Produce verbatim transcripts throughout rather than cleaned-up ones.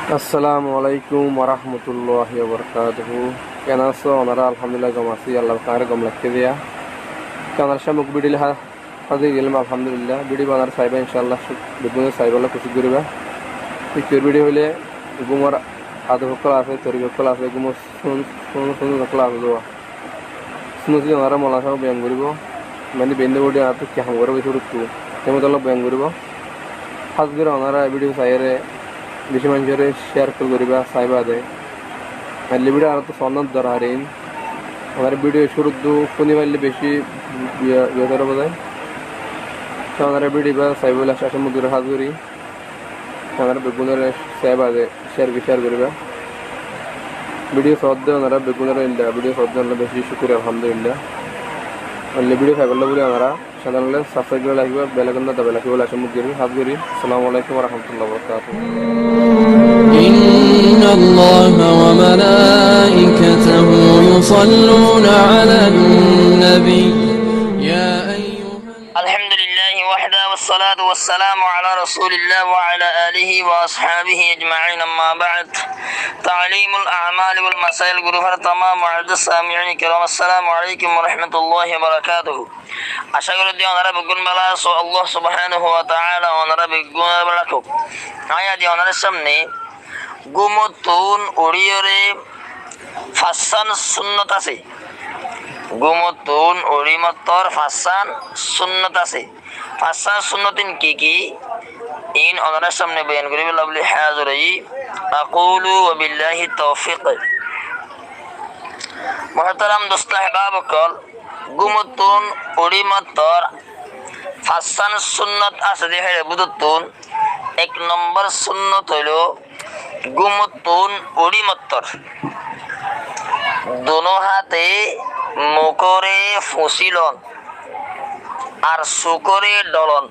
Assalamu alaikum warahmatulláhi wabarakátuhu. Keén asó onará? Alhamdulillah, gom así, Allah taálar gom rakké diya. Te onarár cámne bidiyó loi há-, házir óilam, alhamdulillah. Bidiyó onará saibá, incállah, beggúne saibálla kucíc goríba. Te ki bidiyó óile gúmor adob ókkol asé, torika ókkol asé, gúmor sun-, sun-, sunnot ókkol asé dé. Sunnot óile onará molla sábe boyan goríbo. Mani bende bodi añáttu ki ham gorá beci cúruttu. Te motolob boyan goríbo. Hás gorí onará e bidiyó saiyóre beci maincóre share goríba, saibá de. Ar e bidiyó añáttu sunnot dorhar. Onará bidiyó cúruttu fúni faille beci biya, biya óibo de. Te onará bidiyó ibá saibá buli acá, acá mozbut gorí hás gorí. Onará beggúnore saibá de, share, share goríba. Bidiyó sodde onará beggúnore inda, bidiyó sodde onará beci cúkuriya, alhamdulillah. Ar e bidiyó saibálla buli onará channel ore subscribe gorí rakíba, bell icon dabai rakíba buli acá mozbut gorí hás gorí. Assalamu alaikum warahmatulláhi wabarakátuhu. إن الله وملائكته يصلون على النبي. يا أيها الحمد لله وحده والصلاة والسلام على رسول الله وعلى آله وأصحابه أجمعين، أما بعد. Ta'limul A'mali wal Masail gurufar tamam mu'azziz sami'in kiram, assalamu alaikum wa rahmatullahi wa barakatuhu. Acá gorí de onará beggún bála asó, Allah subhanahu wa ta'ala onará beggúnore bála rakók. Añí aijja onarár cámne gúmottún uçíyore fañssán sunnot asé. Gúmottún uçí mottor fañssán sunnot asé. Fañssán sunnot ín ki ki? Ín onarár cámne boyan goríbolla buli házir óiyi. Aqulu wa billahi tawfiq. Muhtaram dustó ahbab ókkol, gúmottún uçí mottor fañssán sunnot asé dé héçe bútottún ek nombor sunnot óilo gúmottún uçí mottor dunó háte mukóre fuñsí lon ar sukóre dholon.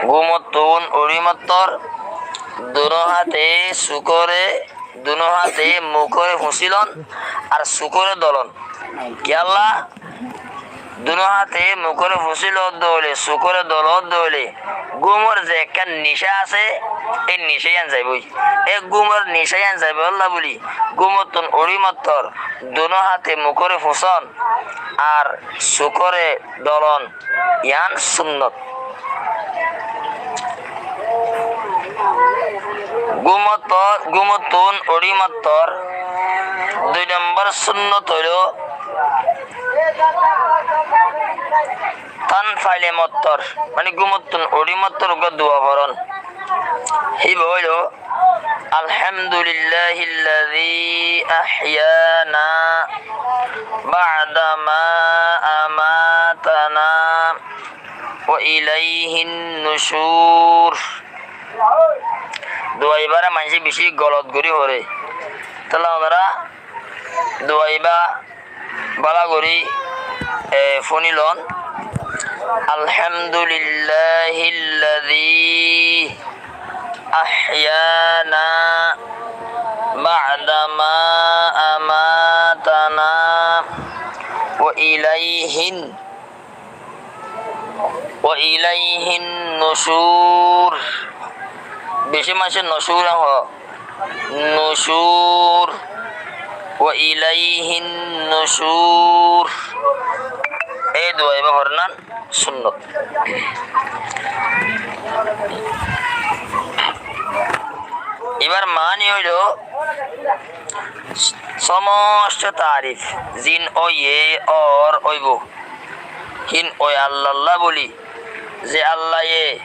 Gúmottún uçí mottor dunó háte sukóre, dunó háte mukóre fuñsí lon ar sukóre dholon. Kiyólla? Dunó háte mukóre fuñsí lodde óile, sukóre dholodde óile, gúmor ze ekkán nicá asé, e nicá yián zaibói. E gúmor nicá yián zaibólla buli gúmottún uçí mottor dunó háte mukóre fuñsón ar sukóre dholon yián sunnot. Gúmottor, gúmottún uçí mottor dui nombor sunnot óilo tán faile mottor, mani gúmottún uçí mottor uggúa dua foron. Híba óilo, الحمد لله الذي أحيانا بعد ما أماتنا وإليه النشور. Dua ibáre maincé bicí golot gorí foré. Tolla onará dua ibá bála gorí, e, fúni lon. الحمد لله الذي أحيانا بعد ما أماتنا وإليه، وإليه النشور. Bicí maincé nucúr hoó. Nucúr. وإليه النشور. E dua ibá foran sunnot. Ibár maáni óilo, somosto taarif zin óiye ór óibo, hín ói Allalla buli, ze Allaye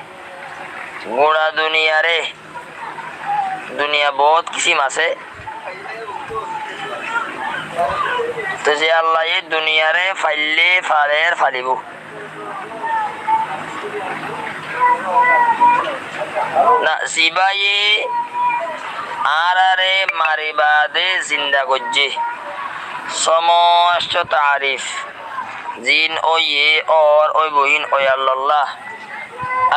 guñça duniyaré, duniya boóut kisím asé, te ze Allaye duniyaré faillé farer falibóu. Na, zibáye añáráre mari baade zinda goijjé. Somosto taarif zin óiye ór óibo hín ói Allalla.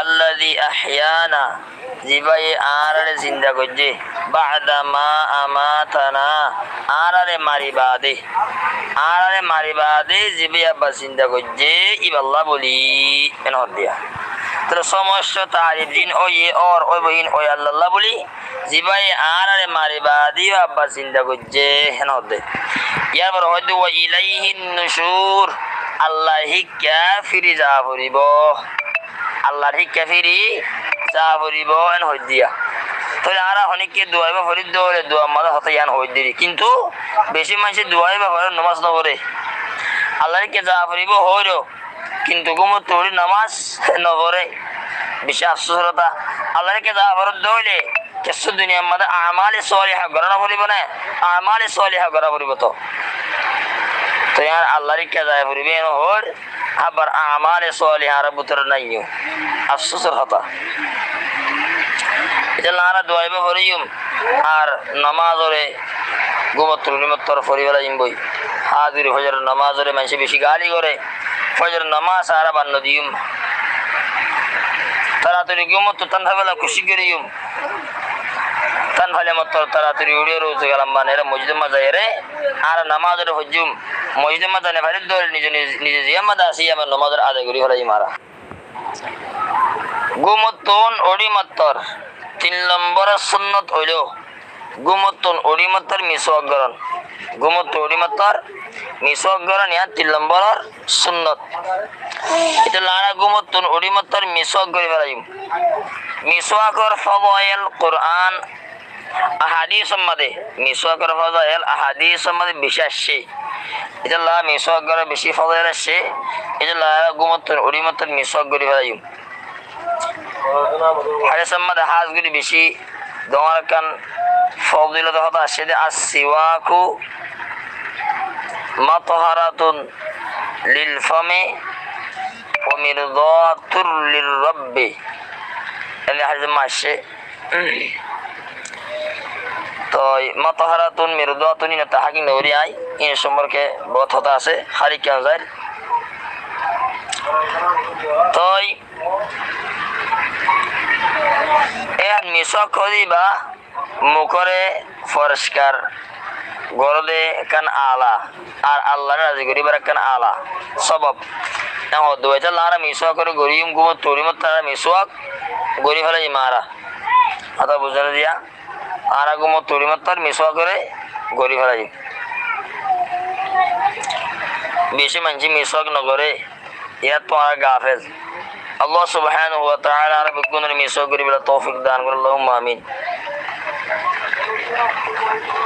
الذي أحيانا, zibáye añáráre zinda goijjé. بعد ما أماتنا, añáráre mari baade. Añáráre mari baade zibáye abbar zinda goijjé, íballa buli, en hoó diya. Tóile somosó taarif zin óiye ór óibo hín ói Allallá buli, zibáye añáráre mari baade yó abbar zinda goijjé, hén hoódde. Yárfor hoódde, "Wa ilaihin nushur", Allar híkka firi zaa foribó. Allar híkka firi zaa foribó, hén hoóidde yá. Tóile añára honíkka duwa ibá forídde óile duwar mazé hotá yián hoóidde ri. Kintu bicí maincé duwa ibá foré, nomás noforé. Allar híkka zaa foribó hoóiro. Kintu gúmottu uçí nomás noforé. Bicí afsúsor hotá. Allar híkka zaa foródde óile kessú duniyar mazé amale sóliha gorá noforibó né? Amale sóliha gorá foribó toó. Toó yián Allar híkka zaa foribó, yián hoóir, abbar amale sóliha añárar bútore nái yó. Afsúsor hotá. Etolla añára duwa ibá foríyum. Ar nomásore gúmottu uçí mottor forí felaiyum boi. Házir fozoror nomásore maincé bicí gaáli goré. Fozoror nomás añára bad nodiyum. Toratori gúmottu tán faibálla kucíc goríyum. Tán faile mottor toratori uçíyore uzu kalam banaiyóre mosjidor mazé zaiyóre añára nomásore foijjum. Mosjidor mazé zai nofarídde óile nize, nize, nize ziyán mazé asé yían mazé nomásore adai gorí felaiyum añára. Gúmottún uçí mottor tin lombóror súnnot óilo, gúmottún uçí mottor miswak gorón. Gúmottún uçí mottor miswak gorón, yián tin lombóror súnnot. Etolla añára gúmottún uçí mottor miswak gorí felaiyum. Miswakor fozail Qurán ahadisor mazé, miswakor fozail ahadisor mazé bicí aiccé. Etolla miswak gorár bicí fozail aiccé. Etolla gúmottún uçí mottor miswak gorí felaiyum. Hadisor mazé hás gorí bicí doñr ekkán fozilot hotá aiccé de, "As-siwaku matharatun lil fami wa mirdatun lir rabbi." Ene hadisor mazé aiccé. Toi matharatun, mirdatun, inottú hákik nogorí añí, inor somporke bout hotá asé, hárikkan zair. Toi e miswak hoóde ibá mukóre foriskar goróde ekkán ala, ar Allaré razi goríbar ekkán ala, sobob. Ehón duwaitalla añára miswak goríyum, gúmottú uçí mottor añára miswak gorí felaiyum añára. Hotá buzónor diya? Añára gúmottú uçí mottor miswak goré gorí felaiyum. Bicí maincé miswak nogoré, yíanottu añára gafel. Allah subhanahu wa ta'ala añára beggúnore miswak goríbolla toufik dan goré, Allahumma amin.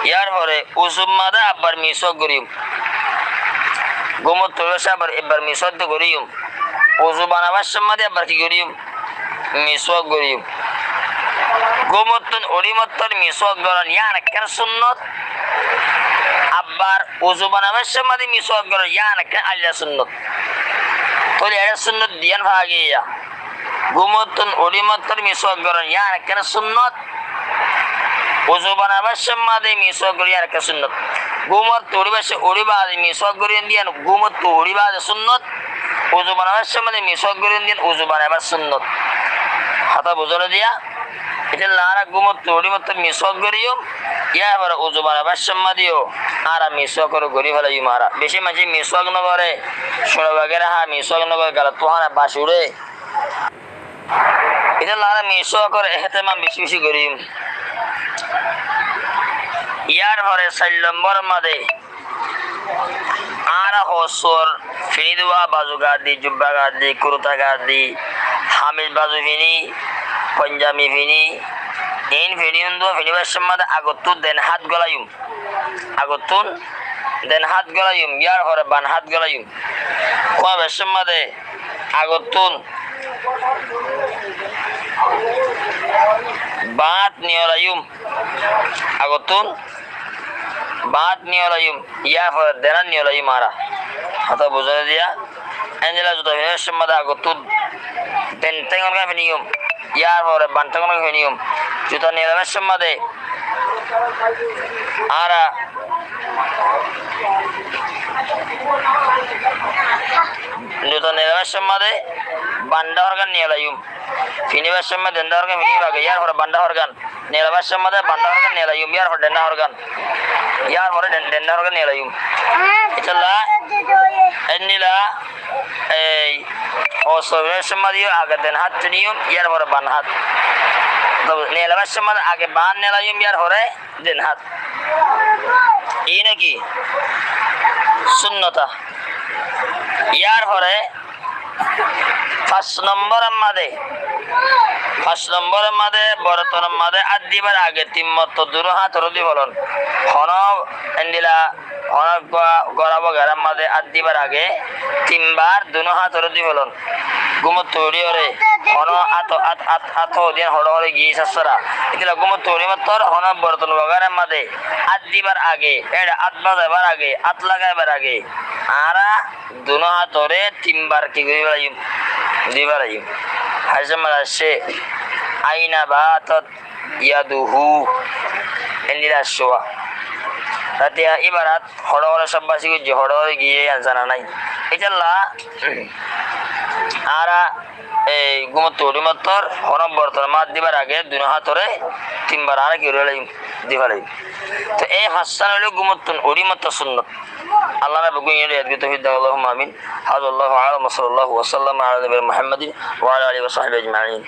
Yárfore uzur mazé abbar miswak goríyum. Gúmottú uçíbar cómot abbar, abbar miswak goríyum. Uzu banabar cómot abbar ki goríyum? Miswak goríyum. Gúmottún uçí mottor miswak gorón, yián ekkán súnnot. Abbar uzu banabar cómot miswak gorón, yián ekkán aláda súnnot. Tóile eçé súnnot diyán faa giyé. Gúmottún uçí mottor miswak gorón, yián ekkán súnnot. Uzu banabar cómot miswak gorón, yián ekkán súnnot. Gúmottú uçíbar cómot, uçí baade miswak gorón de yián gúmottú uçí baade súnnot. Uzu banabar cómot miswak gorón de yián uzu banabar súnnot. Hotá buzónor diya? Etolla añára gúmottú uçí mottor miswak goríyum, yárfore uzu banabar cómot yó añára miswak gorí felaiyum añára. Bicí maincé miswak nogoré, cúño bagera há, miswak nogoré, galottú hána, bac uçé. Etolla añára miswakor ehtemam bicí bicí goríyum. Yárfore sair lombor mazé añára hossúar finí duwa, bazu gadi, jubba gadi, kurta gadi, hamis bazu finí, ponjami finí, iín finí, iín duwa finíbar cómot agottú den hát golaiyum. Agottún den hát golaiyum, yárfore ban hát golaiyum. Kúabar cómot agottún baát niyolaiyum. Agottún baát niyolaiyum, yárfore denát niyolaiyum añára. Hotá buzónor diya? Endilla zuta finíbar cómot agottú den théngor gán finíyum, yárfore ban théngor gán finíyum. Zuta niyolaibar cómot añára zuta niyolaibar cómot ban dháhor gán niyolaiyum. Finíbar cómot den dháhor gán finí fare, yárfore ban dháhor gán. Niyolaibar cómot ban dháhor gán niyolaiyum, yárfore den dháhor gán. Yárfore den, den dháhor gán niyolaiyum. Etolla endilla, ei, Ó, sóbinor somot yó age den hát tuniyum, yar fore ban hát. Tói nelabar somot age ban nelaiyum, yar fore den hát. Iín ki? Sunnot. Yar fore fañs nombor or maze, fañs nombor or maze, borton or maze hát dibar age tin mortoba dunó hátoré dúi felon. Hono endilla, hono gua-, gora bogerar maze hát dibar age tin bar dunó hátoré dúi felon. Gúmottu uçíyore hono áto, át, át, át hoó diyan hoçé hoçé giyé sára. Endilla gúmottu uçí mottor hono borton bogerar maze hát dibar age, eçe hát bazaibar age, hát lagaibar age, añára dunó hátoré tin bar ki gorí felaiyum? Dúi felaiyum. Hádis or maze aiccé, "Aina batat yaduhu." Endilla aiccé. Tói íbar hát hoçé hoçé sób basi goijjé, hoçé hoçé giyé, yián zana nái. Ítalla añára ei gúmottu uçí mottor hono borton or maze hát dibar age dunó hátoré tin bar añára ki gorí felaiyum? Dúi felaiyum. Tói ei fañssán óilo gúmottun uçí mottor sunnot. Allah añára beggúnore yad goitó toufik dóuk, Allahumma amin. Haza wallahu a'lam wa sallallahu wa sallam ala nabiyina Muhammadin wa ala alihi wa sahbihi ajma'in.